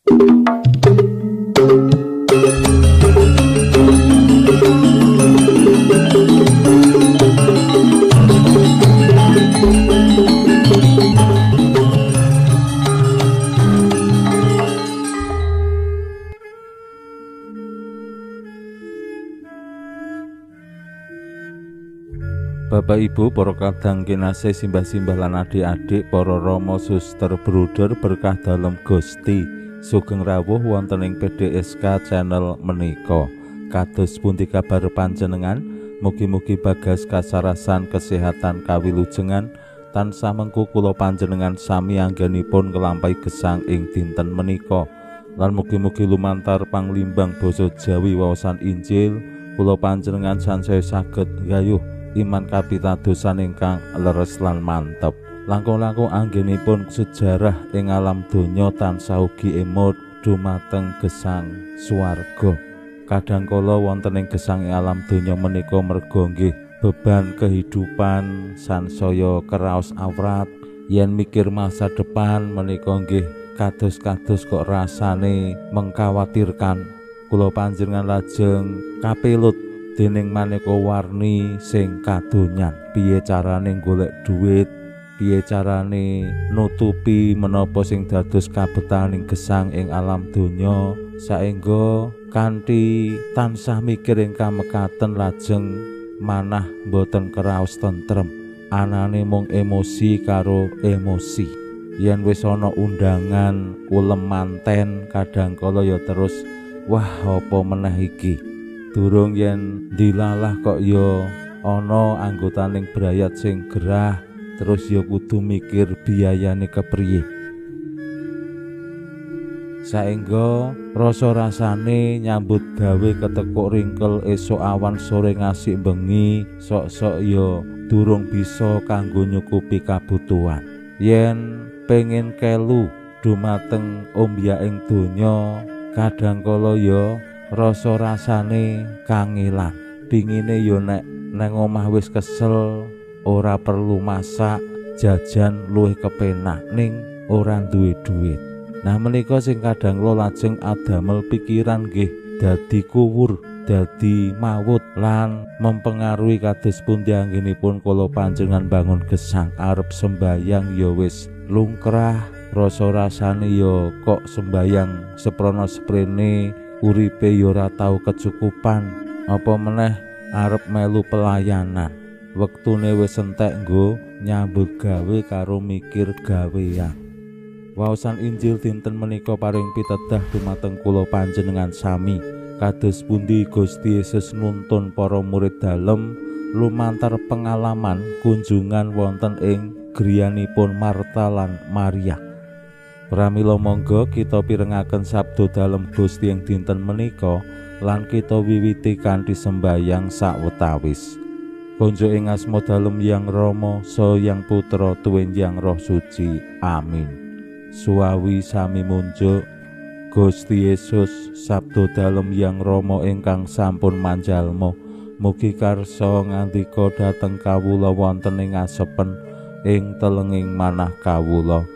Bapak Ibu, para kadang kinasih, simbah-simbah lan adik-adik, para rama, suster, bruder, berkah dalem Gusti, sugeng rawuh wonten ing PDSK channel menika. Kados pundi kabar panjenengan? Mugi-mugi bagas kasarasan kesehatan kawilujengan tansah mengku kula panjenengan sami anggenipun nglampahi gesang ing dinten menika. Lan mugi-mugi lumantar panglimbang basa Jawi waosan Injil kula panjenengan sansaya saged nggayuh iman kapitadosan ingkang leres lan mantep. Langkung-langkung anggenipun sejarah ing alam donya tansah ugi emut dumateng gesang swarga. Kadang kala wonten ing gesang ing alam donya menika merga nggih beban kehidupan sansaya keraos awrat, yen mikir masa depan menika nggih kados-kados kok rasane mengkhawatirkan. Kula panjenengan lajeng kapelut dening maneka warni sing kadonyan. Piye carane golek duit, piye carane nutupi menapa sing dados kabetaning gesang ing alam donya, saengga kanthi tansah mikir ing kamekaten lajeng manah boten keraos tentrem. Anane mung emosi karo emosi. Yen wis ana undangan ulem manten kadang kala ya terus wah apa meneh iki. Durung yen dilalah kok ya ana anggotaning brayat sing gerah, terus ya kudu mikir biayane kepriye. Saengga rasa-rasane nyambut gawe ketekuk ringkel esuk awan sore ngasih bengi, sok-sok ya durung bisa kanggo nyukupi kabutuhan. Yen pengen kelu dumateng ombyaking donya, kadang kala ya rasa rasane kangelan. Pingine yo nek nang omah wis kesel, ora perlu masak, jajan luwih kepenak ning ora duwe duit. Nah menika sing kadang kala lajeng adamel pikiran nggih dadi kuwur, dadi mawut lan mempengaruhi kados pundi anggenipun kula panjenengan bangun gesang arep sembayang ya wis lungkrah, rasa rasane ya kok sembayang seprono seprene, uripe ya ora tau kecukupan, apa meneh arep melu pelayanan. Wektune wis entek nggo nyambut gawe karo mikir gawean. Waosan Injil dinten menika paring pitedah dumateng kula panjenengan sami. Kados pundi Gusti Yesus nuntun para murid dalem lumantar pengalaman kunjungan wonten ing griyanipun Marta lan Maria. Pramila monggo kita pirengaken sabda dalem Gusti ing dinten menika lan kita wiwiti kanthi sembayang sawetawis. Konjuk ing asma dalem Yang Rama, Saha Yang Putra, tuwin Yang Roh Suci. Amin. Suwawi sami munjuk Gusti Yesus, sabda dalem Yang Rama ingkang sampun manjalma, mugi karsa ngandika dhateng kawula wonten ing asepen ing telenging manah kawula.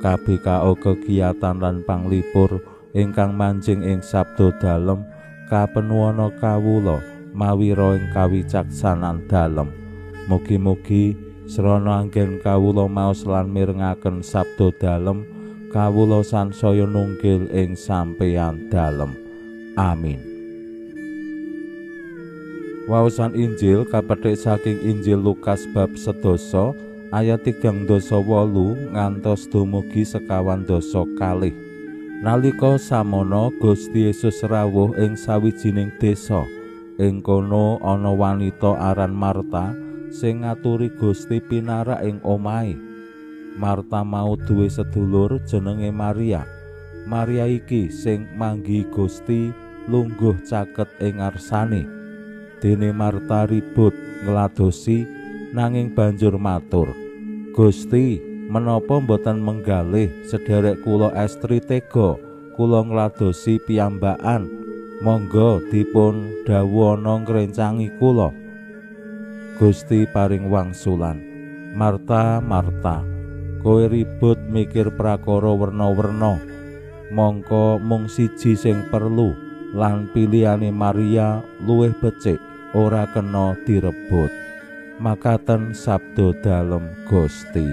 KBKO kegiatan lan panglipur ingkang manjing ing sabda dalem kapenuwana kawula mawira ing kawicaksanan dalem. Mugi-mugi srana anggen kawula maos lan mirengaken sabda dalem, kawula sansaya nunggil ing sampeyan dalem. Amin. Waosan Injil kapethik saking Injil Lukas bab 10 ayat 38 ngantos dumugi 42. Nalika samono Gusti Yesus rawuh ing sawijining desa. Ing kono ana wanita aran Marta sing ngaturi Gusti pinarak ing omahe. Marta mau duwe sedulur jenenge Maria. Maria iki sing manggihi Gusti lungguh caket ing ngarsane. Dene Marta ribut ngladosi nanging banjur matur, "Gusti, menapa mboten menggalih sederek kula estri tega kula ngladosi piyambakan? Monggo dipun dhawuhana ngrencangi kula." Gusti paring wangsulan, "Marta, Marta, kowe ribut mikir prakara werna-werna. Mongko mung siji sing perlu lan pilihane Maria luwih becik ora kena direbut. Makaten sabda dalem Gusti.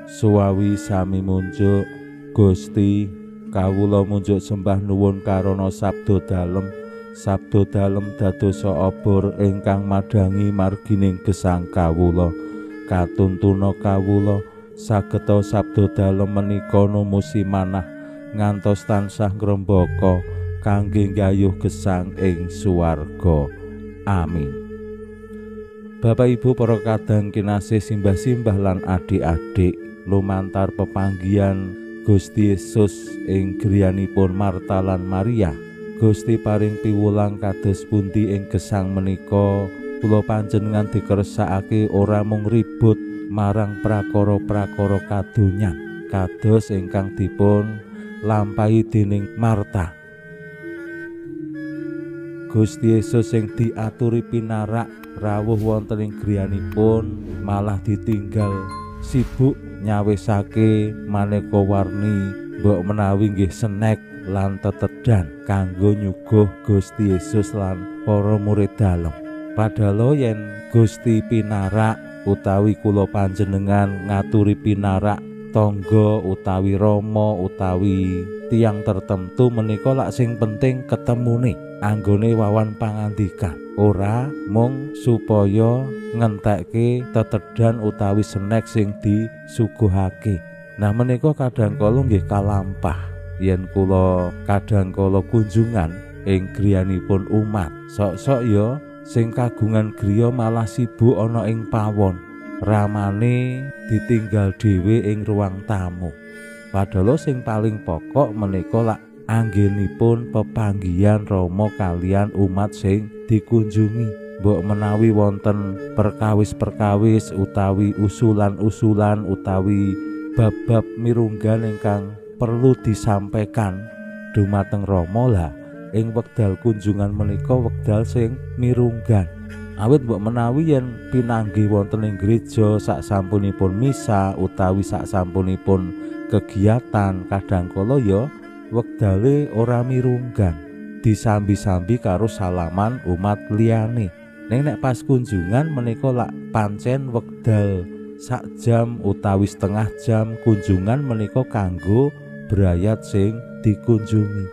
Suwawi sami munjuk Gusti, kawula munjuk sembah nuwun karana sabda dalem. Sabda dalem dadosa obor ingkang madhangi margining gesang kawula. Katuntuna kawula sageta sabda dalem menika numusi manah ngantos tansah ngrembaka kangge nggayuh gesang ing swarga. Amin. Bapak Ibu para kadang kinasih, simbah-simbah lan adik-adik, lumantar pepanggihan Gusti Yesus ing griyanipun Marta lan Maria, Gusti paring piwulang kados pundi ing gesang menika kula panjenengan dikersakake ora mung ribut marang prakara-prakara kadonyan kados ingkang dipun lampahi dening Marta. Gusti Yesus sing diaturi pinarak rawuh wonten ing griyanipun malah ditinggal sibuk nyawisake maneka warni, mbok menawi nggih snack lan tetedan kanggo nyuguh Gusti Yesus lan para murid dalem. Padahal yen Gusti pinarak utawi kula panjenengan ngaturi pinarak tangga utawi rama utawi tiyang tertentu menika lak sing penting ketemune anggone wawan pangandikan, ora mung supaya ngentekke tetedan utawi snack sing disuguhake. Nah menika kadang kala nggih kalampah yen kula kadang kala kunjungan ing griyanipun umat, sok-sok ya sing kagungan griya malah sibuk ana ing pawon, ramane ditinggal dhewe ing ruang tamu. Padahal sing paling pokok menika lak anggenipun pepanggihan rama kalian umat sing dikunjungi. Mbok menawi wonten perkawis-perkawis utawi usulan-usulan utawi bab-bab mirunggan ingkang perlu disampaikan dumateng rama, lah ing wekdal kunjungan menika wekdal sing mirunggan. Awit mbok menawi yen pinanggih wonten ing gereja sak sampunipun misa utawi sak sampunipun kegiatan, kadang kala ya wektale ora mirunggan, disambi-sambi karo salaman umat liyane. Ning nek pas kunjungan menika lak pancen wekdal sak jam utawi setengah jam kunjungan menika kanggo brayat sing dikunjungi.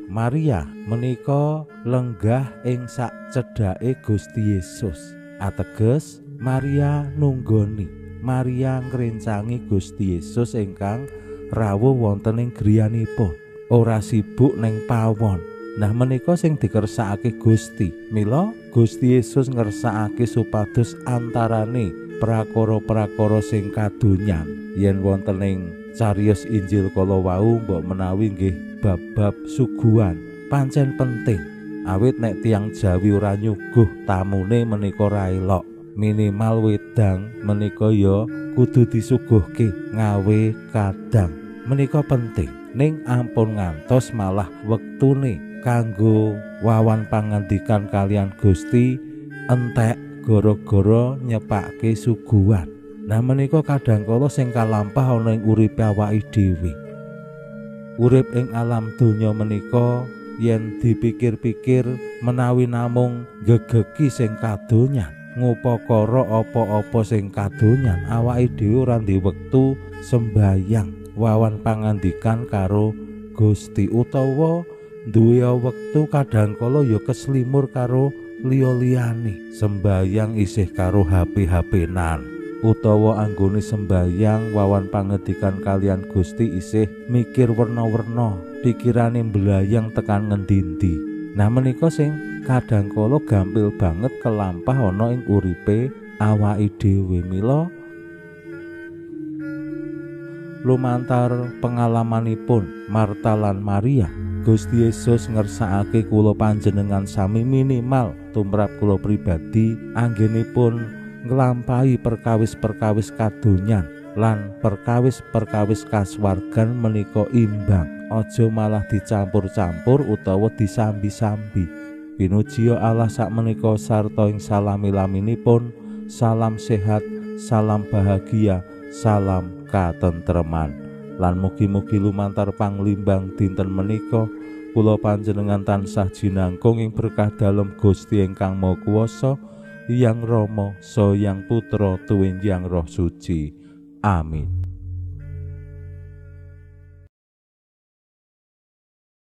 Maria menika lenggah ing sak cedhake Gusti Yesus. Ateges Maria nunggoni, Maria ngrencangi Gusti Yesus ingkang rawuh wonten ing griyanipun, ora sibuk ning pawon. Nah menika sing dikersakake Gusti. Mila Gusti Yesus ngersakake supados antarane prakara-prakara sing kadonyan yen wonten ing cariyos Injil kala wau mbok menawi nggih bab-bab suguhan pancen penting. Awit nek tiyang Jawi ora nyuguh tamune menika ra elok. Minimal wedang menika ya kudu disuguhke ngawe kadang. Menika penting. Ning ampun ngantos malah wektune kanggo wawan pangandikan kalian Gusti entek gara-gara nyepake suguhan. Nah menika kadang kala sing kalampah ana ing uripe awake dhewe. Urip ing alam donya menika yen dipikir-pikir menawi namung gegeki sing kadonyan, ngupakara apa-apa sing kadonyan, awake dhewe ora ndek wektu sembayang wawan pangandikan karo Gusti, utawa duwe wektu kadang kala ya keslimur karo liya-liyane, sembayang isih karo HP-HP-nan, utawa anggone sembayang wawan pangandikan kalian Gusti isih mikir werna-werna, pikirane mblayang tekan ngendi-endi. Nah menika sing kadang kala gampil banget kelampah ana ing uripe awake dhewe. Mila lumantar pengalamanipun Marta lan Maria, Gusti Yesus ngersakake kula panjenengan sami minimal tumrap kula pribadi anggenipun nglampahi perkawis-perkawis kadonyan lan perkawis-perkawis kasuwargan menika imbang, aja malah dicampur-campur utawa disambi-sambi. Pinuji Allah sakmenika sarta ing salami-laminipun, salam sehat, salam bahagia, salam katentreman. Lan mugi-mugi lumantar panglimbang dinten menika kula panjenengan tansah jinangkung ing berkah dalem Gusti ingkang Maha Kuwasa, Hyang Rama, Saha Hyang Putra, tuwin Hyang Roh Suci. Amin.